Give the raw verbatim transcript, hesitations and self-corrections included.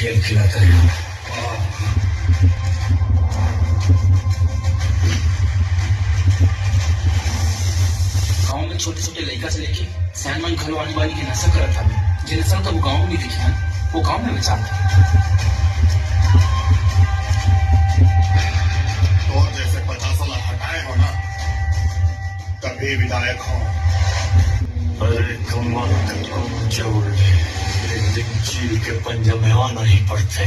खेल खिलाता है। गांव में छोटे-छोटे लइका से लेके सयान मन घलो आनी बानी के नशा करत हवे। जे नशा कभू गांव में नइ दिखे हे, वो गांव में बेचात हे। तोर जैसे पचास ला हटाए हो ना, तभी विधायक हो। अरे कम्मा, कतको ऊंचा उड़ ले, एक दिन चील के पंजा में आना ही पड़थे।